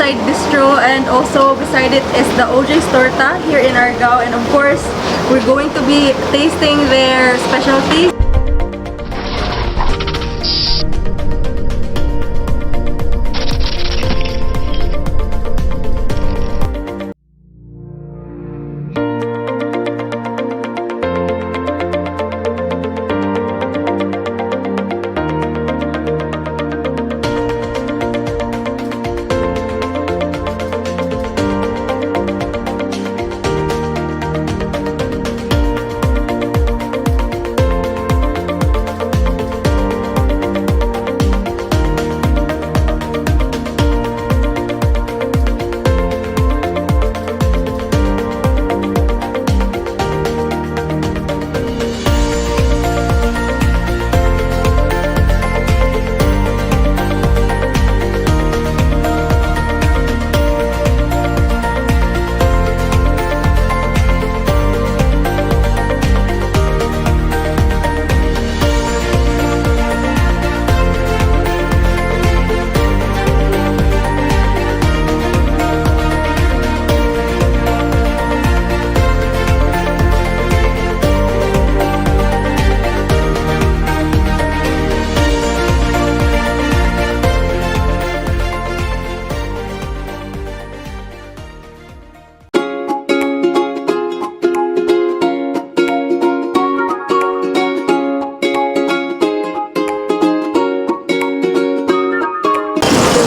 Streetside Bistro, and also beside it is the OJ's Torta here in Argao, and of course, we're going to be tasting their specialties.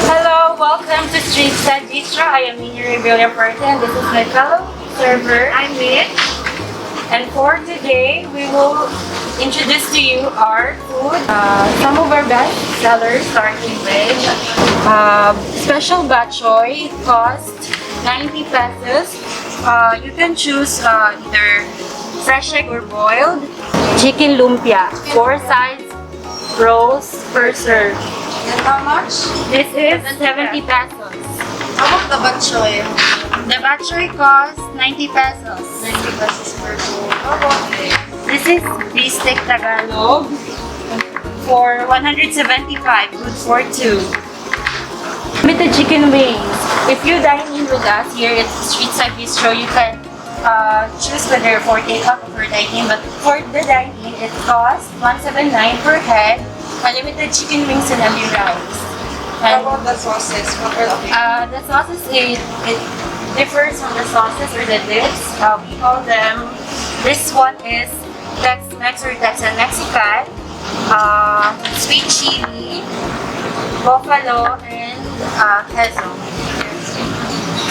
Hello, welcome to Streetside Bistro. I am Nini Revilla and this is my fellow server. I'm Mitch. And for today, we will introduce to you our food. Some of our best sellers, starting with special batchoy, cost 90 pesos. You can choose either fresh egg or boiled. Chicken lumpia, 4 size rolls per serve. And how much? This is 70 pesos. How about the batchoy? The batchoy costs 90 pesos. 90 pesos per bowl. How about this? This is Bistek Tagalog for 175, good for two. With the chicken wings, if you dine in with us here at Streetside Bistro, you can choose whether for takeout or for dine-in. But for the dine-in, it costs 179 per head, unlimited chicken wings and only rice. How And about the sauces? What are the The sauces, it differs from the sauces or the dips. We call them, this one is Tex-Mex or Texan Mexican, sweet chili, buffalo, and queso.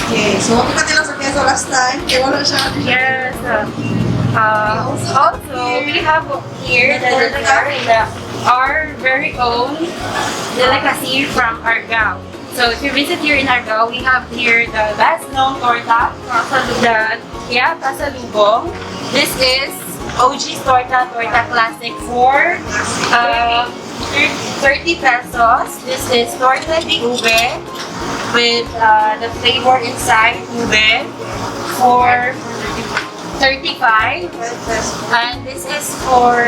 Okay, so what ka lang sa queso last time? Kaya wala siya. Yes. Also, we have here the delicacy, our very own delicacy from Argao. So if you visit here in Argao, we have here the best known torta, the pasalubong. This is OG's Torta, Torta Classic for 30 pesos. This is Torta de Ube with the flavor inside ube for 35, and this is for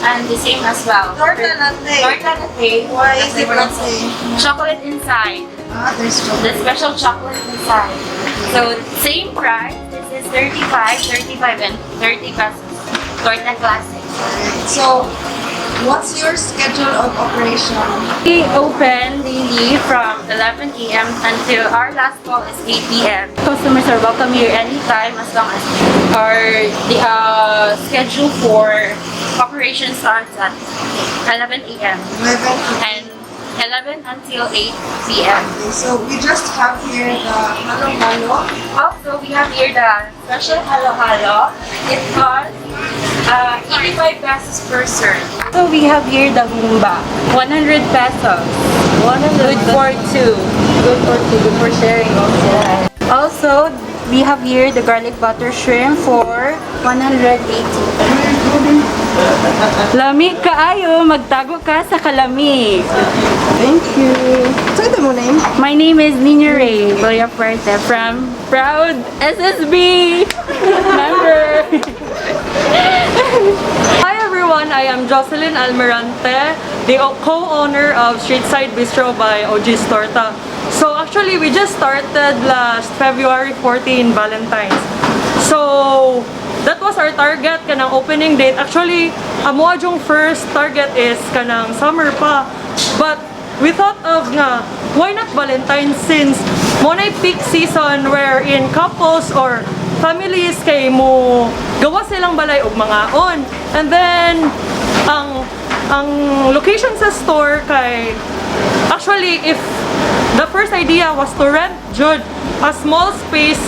and the same as well. Torta latte. Torta latte. Why is it latte? Chocolate inside. Ah, there's The chocolate. special chocolate inside. So same price. This is 35, 35, and 30 pesos. Torta Classic. Alright, so what's your schedule of operation? We open daily from 11 a.m. until our last call is 8 p.m. Customers are welcome here anytime as long as our the schedule for operation starts at 11 a.m. 11. and 11 until 8 p.m. Okay, so we just have here the halo halo. Also, we have here the special halo halo. It costs 85 pesos per serve. So we have here the humba, 100 pesos. 100. Good for two. Good for two, good for sharing also. Also, we have here the garlic butter shrimp for 180. Lamig kaayo, magtago ka sa kalamig. Thank you. So ito mo name? My name is Nina Ray Villafuerte from Proud SSB member. Hi everyone, I am Jocelyn Almirante, the co-owner of Streetside Bistro by OG's Torta. So actually, we just started last February 14, Valentine's. So that was our target kanang opening date. Actually, amo yung first target is kanang summer pa. But we thought of nga, why not Valentine's, since mao na peak season wherein couples or families kay mo gawas silang balay og mangaon. And then ang location sa store kay actually, if the first idea was to rent jud a small space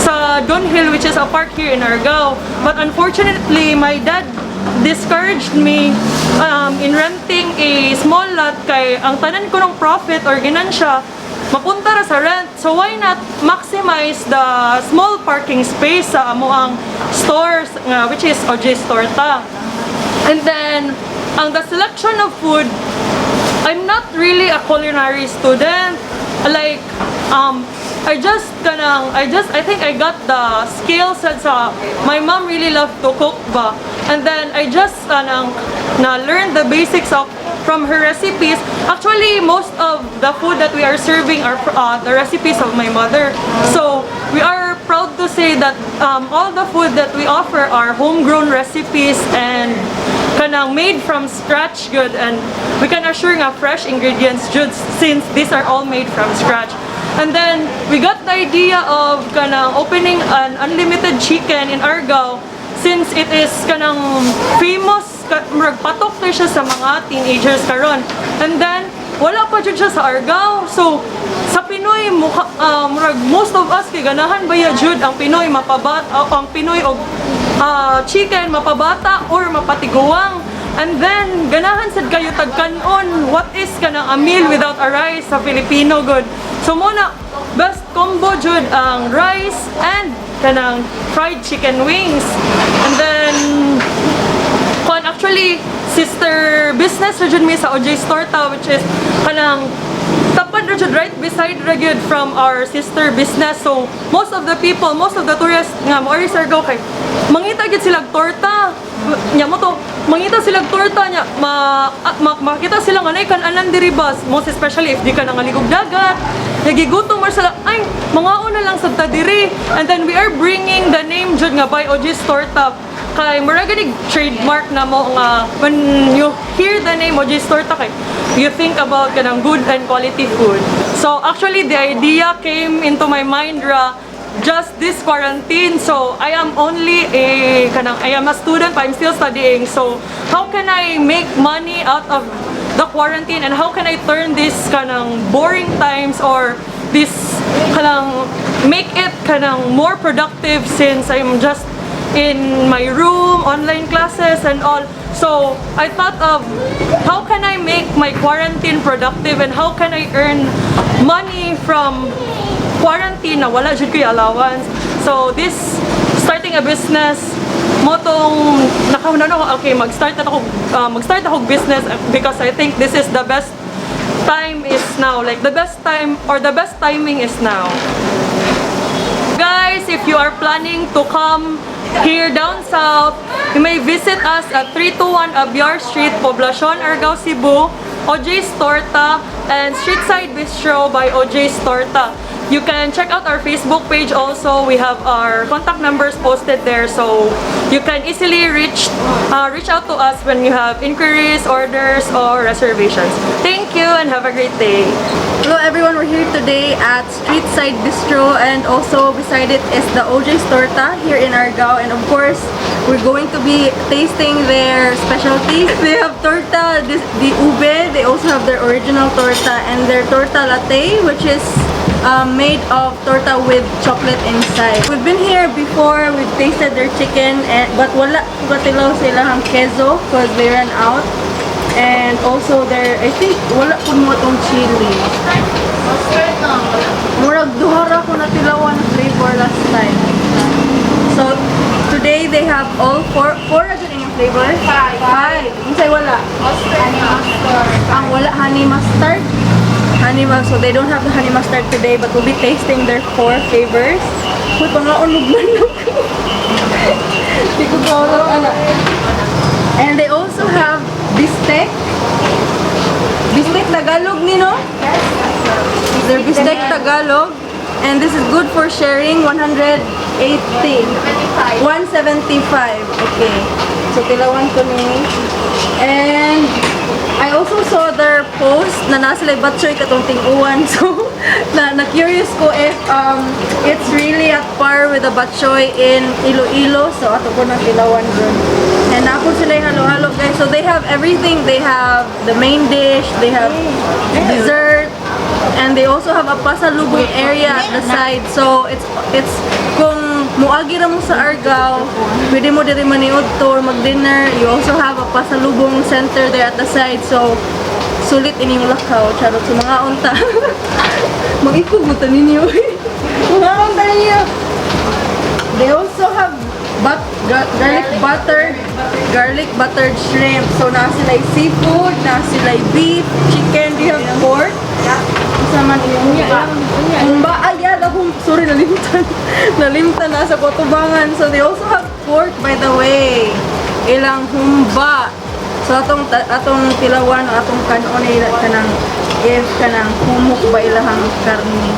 sa Dunhill, which is a park here in Argao. But unfortunately, my dad discouraged me in renting a small lot kay ang tanan ko ng profit or ginansya mapunta ra sa rent. So why not maximize the small parking space sa amoang stores nga, which is OJ's Torta. And then ang the selection of food, I'm not really a culinary student. Like, I just kanang, I think I got the skills sa my mom really loved to cook ba. And then I just kanang na learn the basics of from her recipes. Actually, most of the food that we are serving are the recipes of my mother. So we are proud to say that all the food that we offer are homegrown recipes and kanang made from scratch gud, and we can assure nga fresh ingredients jud since these are all made from scratch. And then we got the idea of kanang opening an unlimited chicken in Argao since it is kanang famous murag patok na siya sa mga teenagers karon. And then wala pa jud siya sa Argao. So sa Pinoy mukha, murag most of us kay ganahan ba ya jud ang Pinoy mapabat ang Pinoy og chicken, mapabata or mapatiguang. And then ganahan sad kayo tagkanon. What is kanang a meal without a rice sa Filipino gud? So mao na best combo jud ang rice and kanang fried chicken wings. And then kuan, actually sister business ra jud mi sa OJ's Torta, which is kanang tapad ra jud, right beside ra gyud from our sister business. So most of the people, most of the tourists nga mo sa Argao kay mangita gyud sila og torta nya mao to mangita sila og torta nya makita sila nga naay kan-anan diri ba, most especially if di ka nangaligog dagat, nagigutom man sila, ay, mangaon na lang sad ta diri. And then we are bringing the name jud nga by OJ's Torta kay mura ganig trademark na mo nga when you hear the name OJ's Torta kay you think about kanang good and quality food. So actually, the idea came into my mind ra just this quarantine. So I am only a kanang I am a student, but I'm still studying. So how can I make money out of the quarantine and how can I turn this kanang boring times or this kanang make it kanang more productive since I'm just in my room, online classes and all? So I thought of how can I make my quarantine productive and how can I earn money from quarantine na wala jud ko'y allowance. So this starting a business mao tong nakahuna ako, okay, mag-start ako business because I think this is the best time is now, like the best time or the best timing is now. Guys, if you are planning to come here down south, you may visit us at 321 Abiar Street, Poblacion, Argao, Cebu, OJ's Torta, and Streetside Bistro by OJ's Torta. You can check out our Facebook page also. We have our contact numbers posted there, so you can easily reach out to us when you have inquiries, orders, or reservations. Thank you and have a great day. Hello everyone, we're here today at Streetside Bistro and also beside it is the OJ's Torta here in Argao, and of course we're going to be tasting their specialties. They have torta, the ube, they also have their original torta and their torta latte, which is made of torta with chocolate inside. We've been here before, we've tasted their chicken and but wala ko katilaw sa ilang queso because they ran out. And also there, I think wala po mo tong chili. Murag duha ra ko natilawan na flavor last time. So today they have all four, four ra jud inyong flavor? Five. Five. Unsay wala? Ang wala, honey mustard. Honey mustard. So they don't have the honey mustard today, but we'll be tasting their four flavors. Uy, pangaon og manok. Di ko kaulog ana. And they also have bistek. Bistek Tagalog ni, no? Yes. Their bistek Tagalog. And this is good for sharing, 180. 175. Okay. So, tilawan ko ni. And I also saw their post na nasa sila batchoy katong tinguan. So, na curious ko if it's really at par with the batchoy in Iloilo. So, ato ko nang tilawan dun. And ako sila yung halo-halo, guys. So, they have everything. They have the main dish, they have dessert, and they also have a pasalubong area at the side. So, it's kung muagi ra mo sa Argao, pwede mo diri maniud or mag-dinner. You also have a pasalubong center there at the side. So, sulit ining lakaw. Charot sa mga unta. Mag-ikog mo ta ninyo. Mga unta ninyo. They also have garlic buttered shrimp. So, naa sila seafood, naa sila beef, chicken. Do you have pork? Yeah. Unsa man iyong humba. Ah, yeah, the sorry, nalimtan. Nalimtan na sa kutubangan. So, they also have pork, by the way. Ilang humba. So, atong tilawan o atong kanon ay kanang if kanang humok ba ilahang karne.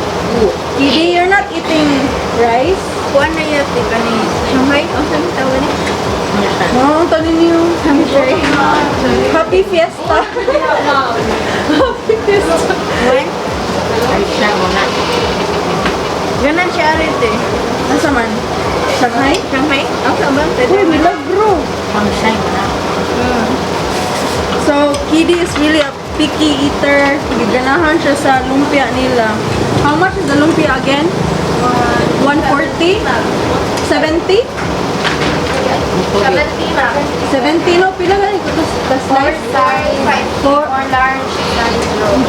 Kidi, you're not eating rice? Kuan na yun, di ka ni Shanghai? O, saan tawag ni? Oh, tanin niyo. Happy Fiesta. Happy Fiesta. Ay, siya mo na. Ganan siya arit eh. Asa man? Shanghai? Shanghai? Ang saan ba? Uy, milagro. Shanghai mo na. So, Kidi is really a picky eater. Giganahan siya sa lumpia nila. How much is the lumpia again? 140? 70? 70 ma. 70 no? Pila gani ko to the Four slice? size. Four. Four large size roll.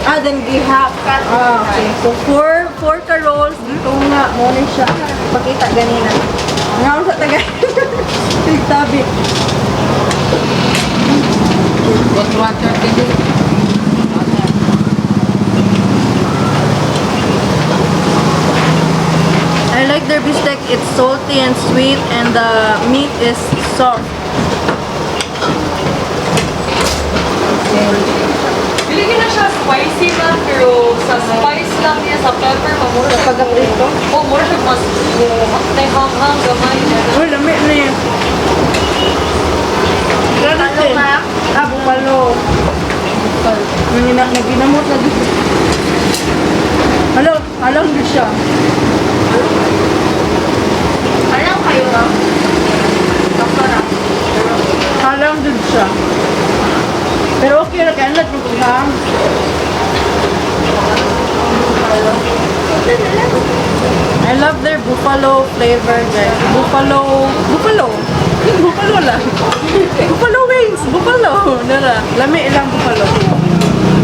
Ah, then we half. Ah, okay. So, four ka rolls. Dito nga, mo ni siya. Pakita ganina. Nga sa tagay. Tigtabi. What water can do? I like their bistek. It's salty and sweet, and the meat is soft. Dili na siya spicy man, pero sa spice lang niya, sa pepper, mamura siya. Pagka-prito? Oh, mura siya mas may hanghang gamay. Uy, lami na yan. Ano ma'am? Ah, bukalo. Naginamot na dito. Halo, alam di siya. Alam kayo ma'am? Doktora. Halang dun siya. Pero okay ra kay anlat mo ha. I love their buffalo flavor, guys. Buffalo, buffalo. Buffalo lang. Buffalo wings, buffalo. Nara, lami ilang buffalo.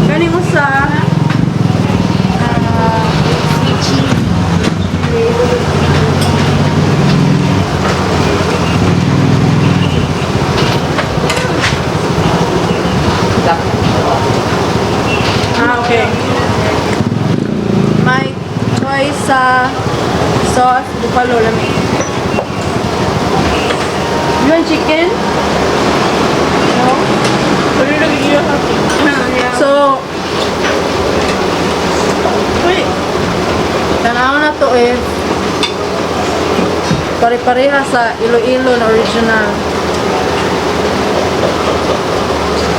Kani mo sa Sweet cheese. Ah, okay. My choice sa sauce, buffalo lami. You want chicken? No? So, uy, tanaw na to eh. Pare-pareha sa Iloilo na original.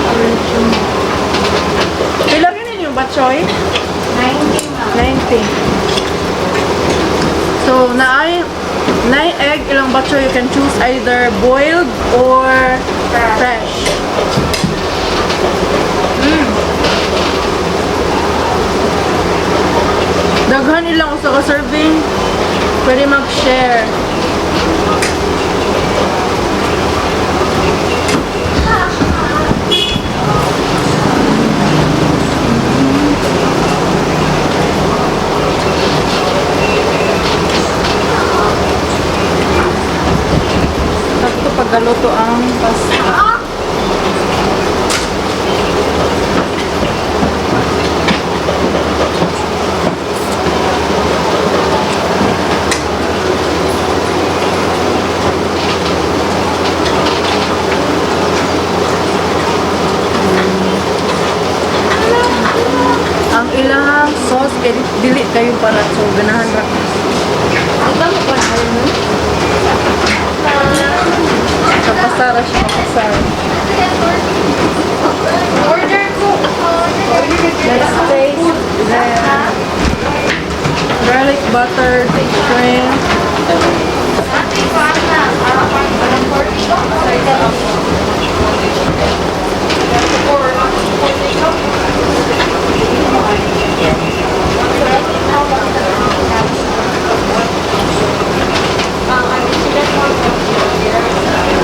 Original. Pila rin yung batchoy? 90 ma'am. 90. So, naay naay egg ilang batchoy, you can choose either boiled or fresh. Daghan ilang usa ka serving. Pwede mag-share. Sakto pagkaluto ang pasta. kayo para so ganahan ra ko. Iba mo pa na mo? Kapasara siya, kapasara. Order ko. Let's taste the garlic butter shrimp.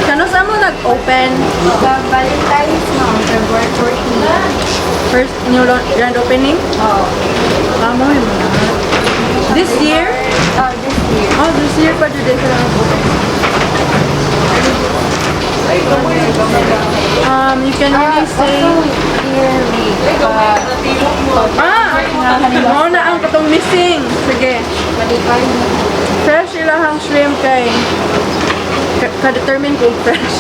Kano sa mo nag-open? Sa Valentine's, ma'am, February 14. First new grand opening? Oo. Tama yun na. This year? Oh, this year. Oh, this year pa dyan sila nag-open. You can really say. Also, here we Ah! Mao na ang katong missing. Sige. Malipay. Fresh ilahang shrimp kay ka-determine kung fresh.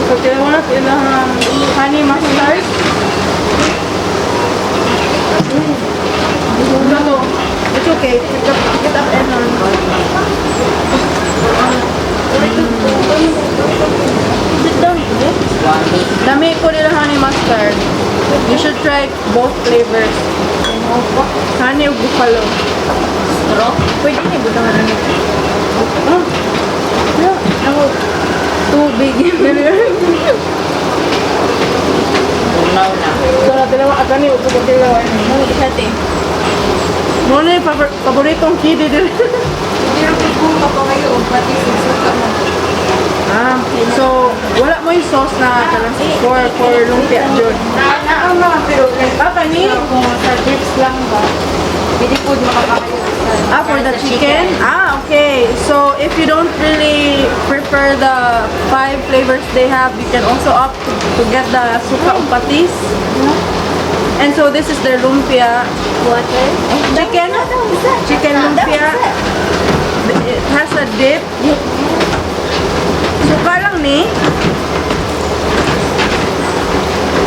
So, kailangan na ilahang honey mustard. No, it's okay. Pick it up and on. Sit down. Dami ko nila honey mustard. You should try both flavors. Honey ug buffalo. Straw? Pwede ni butang na nito. Oh. Yeah, ako tubig. Tunaw na. So, dalawa agani ug dalawa. Ano siya, te? Mo na yung paboritong kidi din. Pero kung mapangayo, pati susuka mo. Ah, so wala mo yung sauce na kanang for lumpia jud. Naa ma, pero Ah, kani? kung sa chips lang ba, pwede po makakayo sa Ah, for the chicken? Ah, okay. So, if you don't really prefer the five flavors they have, you can also opt to get the suka ug patis. And so, this is their lumpia. Water. Chicken? Chicken lumpia. It has a dip. Suka lang ni.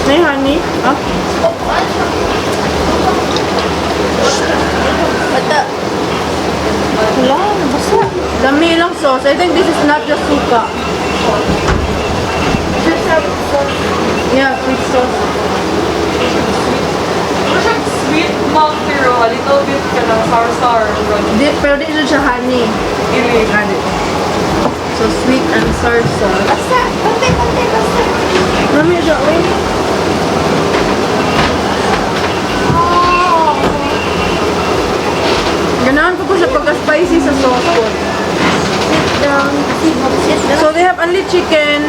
May honey. Ah. Bata. Wala, nabasa. Dami lang sauce. I think this is not just suka. Yeah, sweet sauce. Ano siya sweet ma'am pero a little bit kanang sour-sour. Di, pero di siya honey. Dili. Honey. So sweet and sour sauce. Basta, pantay, pantay, basta. Dami siya, uy. Ganahan ko po siya pagka-spicy sa sauce ko. Sit down. Sit, sit down. So they have only chicken.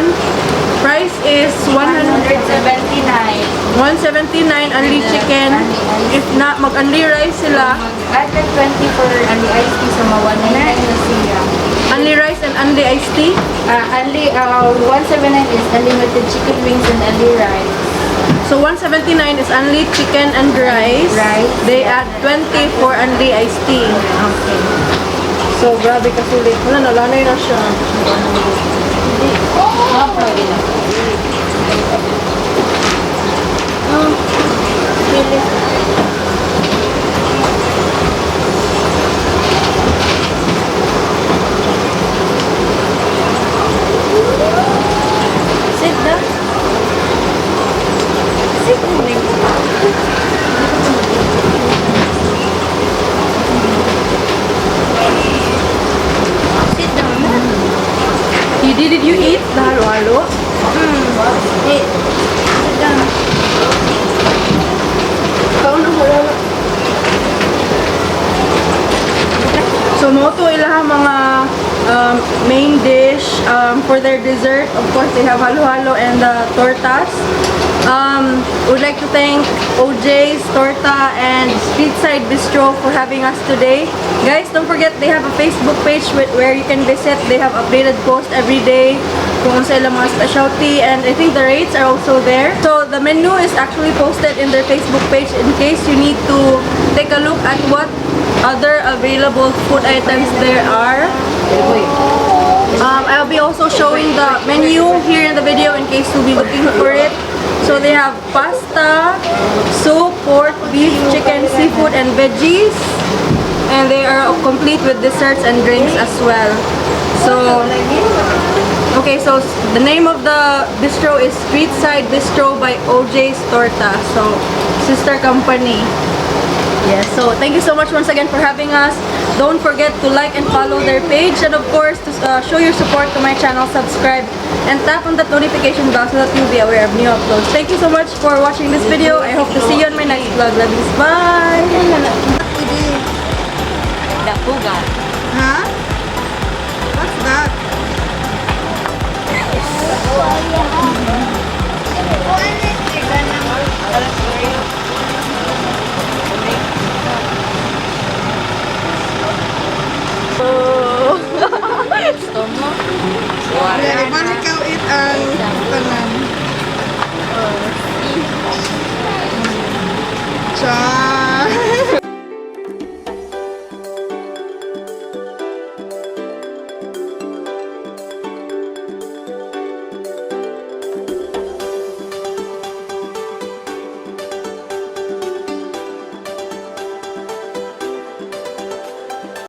Price is 100 179. 179 only chicken. If not, mag-only rice sila. Add like 20 for only iced tea, so ma 199 na siya. Only rice and only iced tea. Only, 179 is unlimited chicken wings and only rice. So 179 is only chicken and rice. Rice. They add 20 for only iced tea. Okay. So grabe kasulit. Wala na, lanay na siya. Oh, Sit down. Sit down. Sit down na. Did you eat the halo-halo? Hey, sit down. Kaon ang halo. So mo to ilahang mga main dish for their dessert. Of course, they have halo-halo and the tortas. Would like to thank OJ's Torta and Streetside Bistro for having us today. Guys, don't forget they have a Facebook page where you can visit. They have updated posts every day kung unsa ilang mga specialty, and I think the rates are also there. So the menu is actually posted in their Facebook page in case you need to take a look at what other available food items there are. I'll be also showing the menu here in the video in case you'll be looking for it. So they have pasta, soup, pork, beef, chicken, seafood, and veggies. And they are complete with desserts and drinks as well. So, okay, so the name of the bistro is Streetside Bistro by OJ's Torta. So, sister company. Yes, so thank you so much once again for having us. Don't forget to like and follow their page and, of course, to show your support to my channel, subscribe and tap on that notification bell so that you'll be aware of new uploads. Thank you so much for watching this video. I hope to see you on my next vlog. Love yous. Bye! Dapuga. Huh? What's that? Yeah, ikaw it ang tanan.